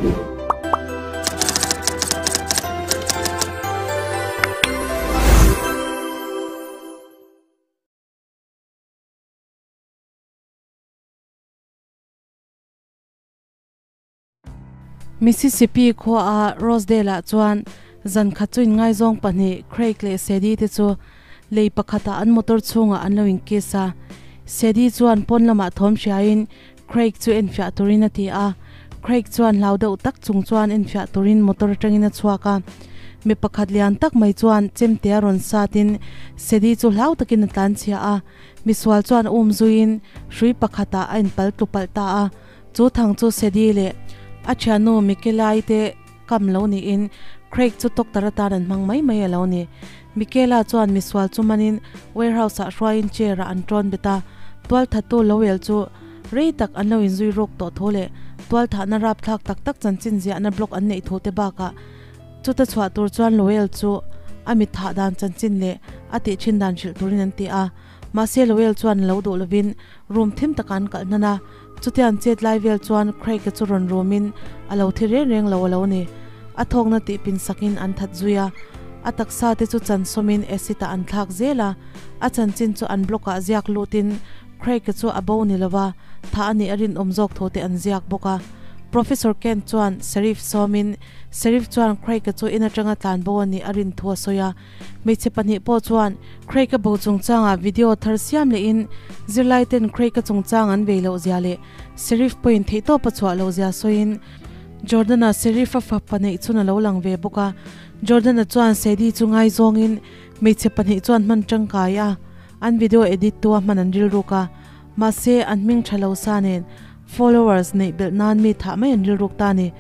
Mississippi khua a Rosedale ah chuan zan khat chu inngaizawng pahnih Craig leh Sadie te chu lei pakhatah an motor chhungah an lo inkiss a. Sadie chuan pawn lamah thawm hriain Craig chu enfiah turin a ti a. Craig chuan hlau deuh tak chung chuan enfiah turin motor atangin a chhuak a. Mi pakhat lian tak mai chuan chemte a rawn satin Sadie chu hlau takin a tlanchhia a. Misual chuan um zuiin hrui pakhatah a inpal tlu palh ta a. Chu thang chu Sadie leh a thiannu Michaela-i te kam lo niin Craig chu doctor atan an hmang mai mai a lo ni. Michaela chuan misual chu manin warehouse-ah hruaiin chair-ah an tawn bet a. Tualthattu Lowell chu rei tak an lo inzui ruk tawh thu leh tualthahna rapthlak tak tak chanchin ziahna blog an neih thu te bakah chuta chhuah tur chuan Lowell chu a mit thah dan chanchin leh a tih thin dan hrilh turin an ti a. Mahse Lowell chuan lo duh lovin room thim takah an kalh hnan a. Chutiang chet lai vel chuan Craig-a chu rawn rumin a lo thi reng reng lo a lo ni. A thawkna tih pin sakin an that zui a, a taksa te chu chan sawmin acid-ah an thlak zel a. A chanchin chu an blog-ah ziak lutin Craig-a chu a bo ni lova thah a nih a rinawm zawk thu te an ziak bawk a. Professor Kent chuan Sheriff sawmin Sheriff chuan Craig-a chu in atanga tlan bo a nih a rin thu a sawi a. Hmeichhe pahnih pawh chuan Craig-a bo chungchangah video thar siam lehin zirlaiten Craig-a chungchang an vei loh zia leh Sheriff pawhin theihtawp a chhuah loh zia sawiin Jordan-a Sheriff-a fapa neih chhun a lo lang ve bawk a. Jordan-a chuan Sadie chu ngaizawngin hmeichhe pahnih chuan hman tangkai a, an video edit tu a hman an rilruk a. Mahse, an hming tha lo sa nen followers neih belh nan mi thah mai an rilruk ta a ni.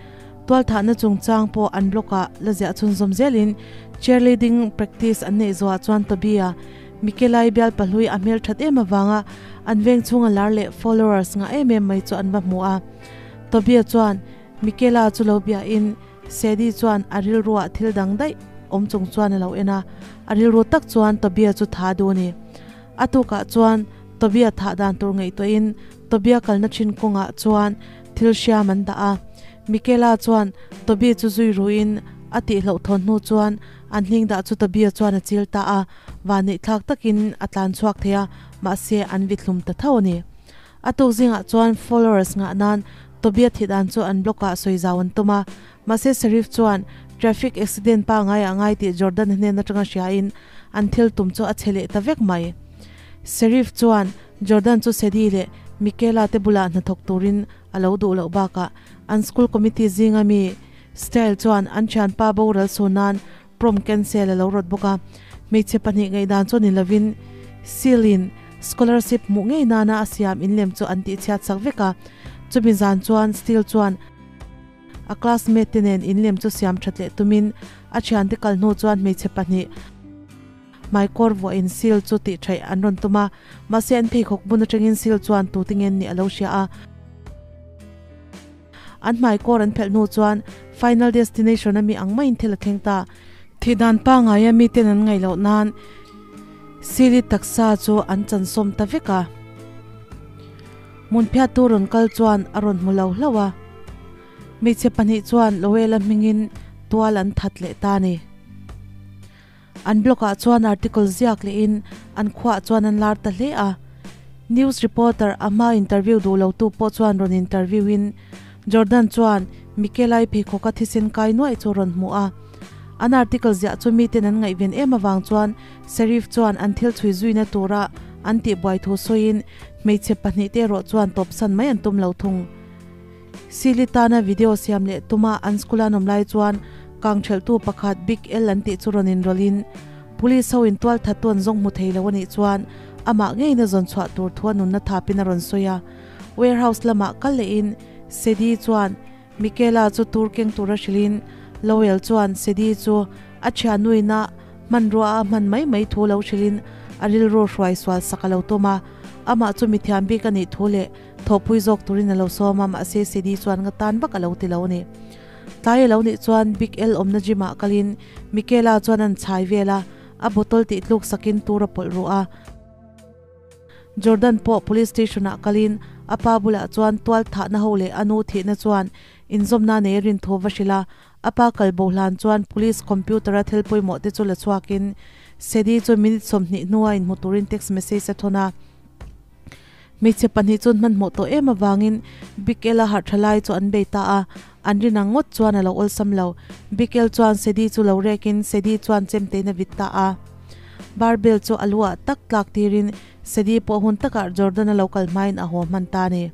Tualthahna chungchang pawh an blog-ah la ziah chhunzawm zelin cheerleading practice an neih zawhah chuan Toby-a Mikelai bial pahlui a hmel that em avanga an veng chhunga lar leh followers ngah em em mai chu an va hmu a. Toby-a chuan Mikela chu lo biahin Sadie chuan a rilruah thil dang daih awm chung chuan a lo en a, a rilru tak chuan Toby-a chu tha duh a ni. A tukah chuan Toby-a thah dan tur ngaihtuahin Toby-a kalna thin kawngah chuan thil hriam an dah a. Michaela chuan Toby chu zui ruin a tihloh thawn hnu chuan an hling dah chu Toby-a chuan a chil ta a, vanneihthlak takin a tlan chhuak thei a, mahse an vithlum ta tho a ni. A tuk zingah chuan followers ngah nan Toby-a thih dan chu an blog ah sawi zau an tum a, mahse Sheriff chuan traffic accident pangai a ngai tih Jordan-a hnen atanga hriain an thil tum chu a che leh ta vek mai. Sheriff chuan Jordan chu Sadie leh Michaela te bulah hnathawk turin a lo duh loh bakah an school committee zinga mi Style chuan an thianpa boral su nan prom cancel a lo rawt bawk a. Hmeichhe pahnih ngaihdan chu ni lovin Seal-in scholarship hmuh ngei nana a siam inlem chu an tihchhiat sak vek a. Chumi zan chuan Steele chuan a classmate te nen inlem chu siam that leh tumin a thiante kal hnu chuan hmeichhe pahnih Hmaikawr vuahin seal chu tih theih an rawn tum a, mahse an pheikhawk bun atangin seal chuan tute ngen nih a lo hria a. An hmaikawr an phelh hnu chuan Final Destination a mi ang maiin thil a thleng ta. Thihdan pangaia miten an ngaih loh nan seal-i taksa chu an chansawm ta vek a. Hmunphiattu rawn kal chuan a rawn hmu lo hlauh a. Hmeichhe pahnih chuan Lowell-a hmingin tual an that leh ta a ni. An blog ah chuan article ziak lehin an khuaah chuan an lar ta hle a. News reporter a hma interview duh lo tu pawh chuan rawn interview in Jordan chuan Mikelai pheikhawka thisen kai nuaih chu rawn hmu a. An article ziah chu miten an ngaihven em avang chuan Sheriff chuan an thil chhui zuina tura an tihbuai thu sawiin hmeichhe pahnih te erawh chuan tawpsan mai an tum lo thung. Sili tana video siam leh tuma an school an awm lai chuan kang thelhtu pakhat Big L an tih chu rawn inrawlhin Police ho in tual thattu an zawng hmu thei lo a nih chuan amah ngeina zawn chhuah tur thu a nunna thapin a rawn sawi a. Warehouse lamah kal lehin Sadie chuan Michaela chu tur keng tura hrilhin Lowell chuan Sadie chu a thiannuina hmanrua a hman mai mai thu lo hrilhin a rilru hruai sual sak a lo tum a, amah chu mithiam bik a nih thu leh Thawhpui zawk turin a lo sawm a, mahse Sadie chuan nga tan vak a lo ti lo a ni. Tlai a lo nih chuan Big L awmna gym ah kalin Michaela chuan an chhai vel a, a bottle tih tluk sakin tur a pawlh ruh a. Jordan pawh police station ah kalin a pa bulah chuan tual thahna ho leh a nu thihna chuan inzawmna nei a rin thu va hrilh a. A pa kal bo hlan chuan police computer a thil pawimawh te chu la chhuakin Sadie chu minute 20 hnua inhmu turin text message a thawn a. Hmeichhe pahnih chuan hmanhmawh tawh em avangin Big L-a harh tha lai chu an bei ta a, an rin ang ngawt chuan a lo awlsam lo. Big L chuan Sadie chu lo rekin Sadie chuan chemtein a vit ta a. Barbell chu a lu ah tak tlak tirin Sadie pawh hun takah Jordan-a lo kal hmain a haw hman ta a ni.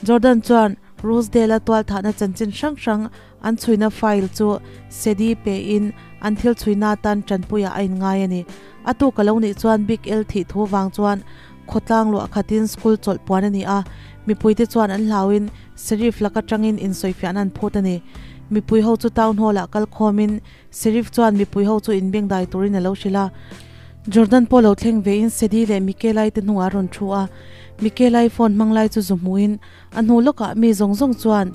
Jordan chuan Rosedale-a tualthahna chanchin hrang hrang an chhuina file chu Sadie pein an thil chhuina atan tanpuiah a inngai a ni. A tuk a lo nih chuan Big L thih thu vang chuan khawtlang luah khatin school chawlh puan a ni a, mipuite chuan an hlauin Sheriff laka tangin insawifiahna an phut a ni. Mipui ho chu Town Hall-ah kal khawmin Sheriff chuan mipui ho chu inbengdai turin a lo hrilh a. Jordan pawh lo thleng vein Sadie leh Mikelai te hnungah a rawn thu a. Mikelai phone hmang lai chu zu hmuhin a hnu lawkah mi zawng zawng chuan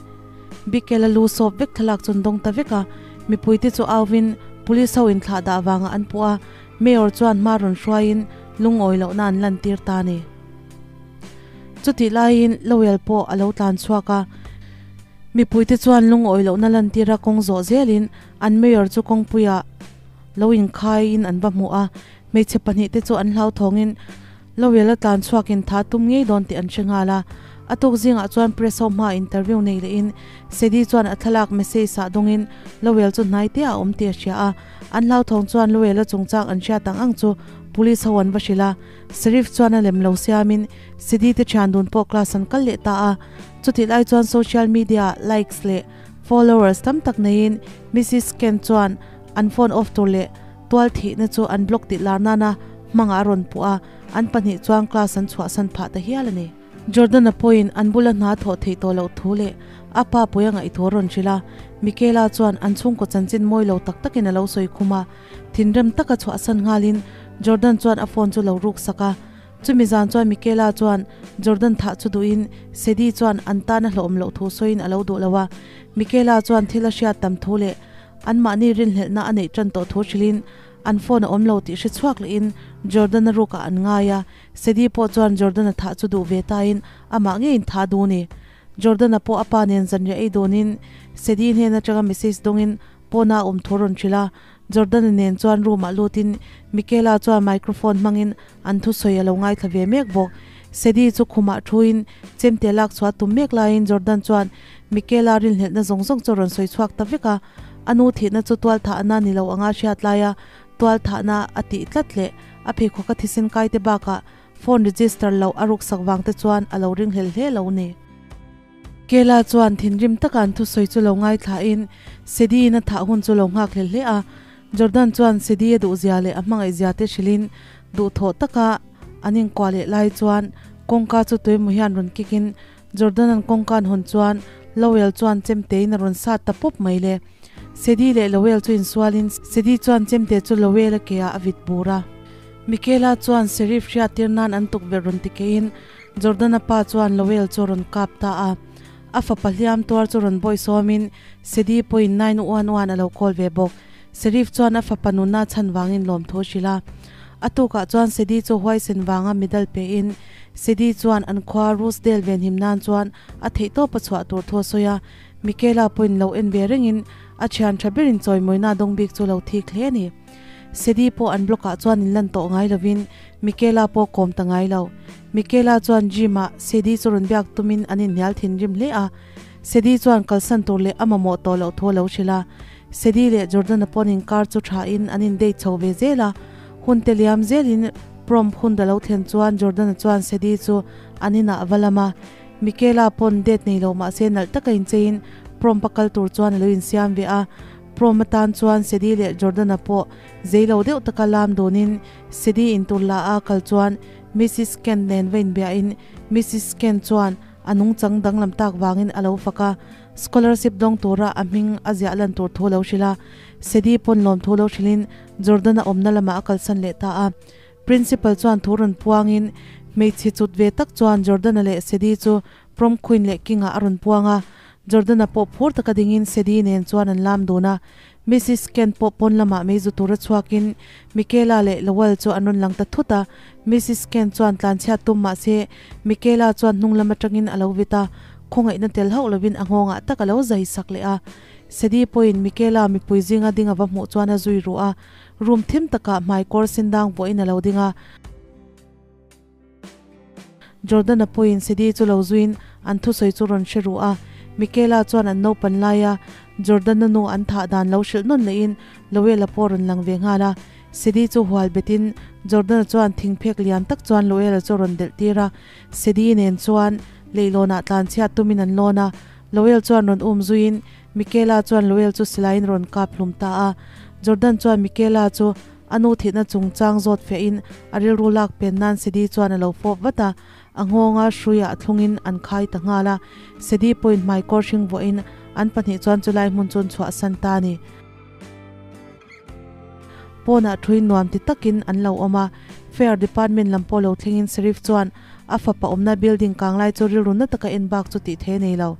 Bikela lu sawp vek thlalak chu an dawng ta vek a. Mipui te chu auvin Police ho inthlah dah vangah an puh a. Mayor chuan hma rawn hruaiin lungawi lohna an lantir ta a ni. Chutih laiin Lowell pawh a lo tlan chhuak a. Mipuite chuan lungawi lohna lantira kawng zawh zelin an Mayor chu kawngpuiah lo inkhaiin an va hmu a, hmeichhe pahnihte chu an hlauthawngin Lowell a tlan chhuakin tha tum ngei dawn tih an hre nghal a. A tuk zingah chuan press ho hmaa interview nei lehin Sadie chuan a thlalak message ah dawngin Lowell chu hnai te ah a awm tih a hria a, an hlauthawng chuan Lowell a chungchang an hriat ang ang chu police ho an va hrilh a. Sheriff chuan a lem lo siamin Sadie te thian dun pawh class an kal leh ta a. Chutih lai chuan social media ah likes leh followers tam tak neiin Mrs Kent chuan an phone off tur leh tual thihna chu an blog tih lar nana hmangah a rawn puh a, an pahnih chuan class an chhuahsan phah ta hial a ni. Jordan-a pawhin an bula hna thawh theih tawh loh thu leh a pa pawia ngaihtuah a rawn hrilh a, Michaela chuan an chhungkaw chanchin mawi lo tak takin a lo sawi khum a, thinrem taka chhuahsan nghalin Jordan chuan a phone chu lo ruk sak a. Chumi zan chuan Michaela chuan Jordan thah chu duhin Sadie chuan an tan a hlawhawm loh thu sawiin a lo duh lo a, Michaela chuan thil a hriat tam thu leh anmahni rinhlelhna a neih tan tawh thu hrilhin an phone a awm lo tih hre chhuak lehin Jordan-a rukah an ngai a, Sadie pawh chuan Jordan-a thah chu duh ve tain amah ngeiin thah a duh ni. Jordan-a pawh a pa nen zanriah ei dawnin Sadie hnen atanga message dawngin pawna a awm thu a rawn hrilh a, Jordan-a nen chuan room-ah lutin Michaela chuan microphone hmangin an thusawi a lo ngaithla ve mek bawk. Sadie chu khumah thuin chemte lak chhuah a tum mek laiin Jordan chuan Michaela rinhlelhna zawng zawng chu a rawn sawi chhuak ta vek a, a nu thihna chu tualthahna ni lo anga hriat laia tualthahna a tih tlat leh a pheikhawk a thisen kai te bakah phone register loh a ruksak vang te chuan a lo ringhlel hle lo ni. Kela chuan thinrim taka an thusawi chu lo ngaithlain Sadie-in a thah hun chu lo nghak hle hle a. Jordan chuan Sadie a duhzia leh a hmangaihzia te hrilhin duhthawh taka an inkuah leh lai chuan kawngka chu tuimaw hian rawn kikin Jordan-a'n kawngka an hawn chuan Lowell chuan chemtein a rawn sat ta pawp mai le. Sadie leh Lowell chu insualin Sadie chuan chemte chu Lowell-a ke ah a vit bur a. Michaela chuan Sheriff hriattir nan an tukverh rawn ti keiin Jordan-a pa chuan Lowell chu a rawn kap ta a. A fapa hliam tuar chu rawn bawih sawmin Sadie pawhin 911 a lo call ve bawk. Sheriff chuan a fapa nunna chhan vangin lawmthu a hrilh a. A tukah chuan Sadie chu huaisen vanga medal pein Sadie chuan an khua Rosedale venhim nan chuan a theihtawp a chhuah tur thu a sawi a. Michaela pawhin lo en ve rengin a thian tha berin chawimawina dawng bik chu lo thik hle a ni. Sadie pawh an block ah chuan inlan tawh ngai lovin Michaela pawh kawm ta ngai lo. Michaela chuan gym ah Sadie chu rawn biak tumin an inhnial thinrim hle a. Sadie chuan kalsan tur leh a mamawh tawh loh thu a lo hrilh a. Sadie leh Jordan-a pawn inkar chu thain an in date chho ve zel a. Hun te liam zelin prom hun da lo thlen chuan Jordan-a chuan Sadie chu an inah a va lam a. Michaela pawn date nei lo mahse nalh taka incheiin prom a kal tur chuan a lo insiam ve a. Prom atan chuan Sadie leh Jordan-a pawh zei lo deuh taka lam dawnin Sadie intur la a kal chuan Mrs Kent nen va inbiahin Mrs Kent chuan a nungchang danglam tak vangin a lo fak a, scholarship dawng tura a hming a ziah lan tur thu lo hrilh a, Sadie pawn lawm thu lo hrilhin Jordan-a awmna lamah a kalsan leh ta a. Principal chuan thu rawn puangin hmeichhe chut ve tak chuan Jordan-a leh Sadie chu prom queen leh king-ah a rawn puang a, Jordan-a pawh phur taka dingin Sadie nen chuan an lam dun a, Mrs Kent pawh pawn lamah meizu tura chhuakin Michaela leh Lowell chu an rawn lang ta thut a, Mrs Kent chuan tlanchhiat tum mah se Michaela chuan hnung lam atangin a lo vit a, Khawngaihna tel hauh lovin a nghawngah tak a lo zai sak leh a. Sadie pawhin Michaela mipui zinga ding a va hmuh chuan a zui ruh a, room thim takah hmaikawr sindang vuahin a lo ding a. Jordan-a pawhin Sadie chu lo zuiin an thusawi chu rawn hre ruh a. Michaela chuan an naupan laia Jordan-a nu an thah dan lo hrilh nawn lehin Lowell-a pawh rawn lang ve nghal a. Sadie chu hual betin Jordan-a chuan thingphek lian tak chuan Lowell-a chu a rawn delh tir a. Sadie nen chuan leihlawnah tlanchhiat tumin an lawn a, Lowell chuan rawn um zuiin Michaela chuan Lowell chu silaiin rawn kap hlum ta a. Jordan chuan Michaela chu a nu thihna chungchang zawt fiahin a rilru lak pen nan Sadie chuan a lo fawp vat a, a nghawnga hruiah thlungin an khai ta nghal a. Sadie pawhin hmaikawr hring vuahin an pahnih chuan chulai hmun chu an chhuahsan ta a ni. Pawnah thuin nuam ti takin an lo awm a, Fair Department lam pawh lo thlengin Sheriff chuan a fapa awmna building kang lai chu rilru na taka en bak chu tih thei a nei lo.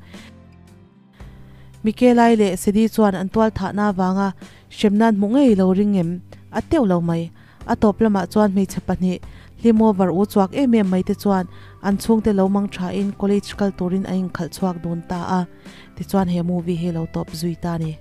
Mikelai leh Sadie chuan an tual thahna avanga hremna an hmuh ngei lo ring em? A teuh lo mai. A tawp lamah chuan hmeichhe pahnih hlim over u chuak em em mai te chuan an chhungte lo mang thain college kal turin an inkhalh chhuak dun ta a. Tichuan he movie hi lo tawp zui ta a ni.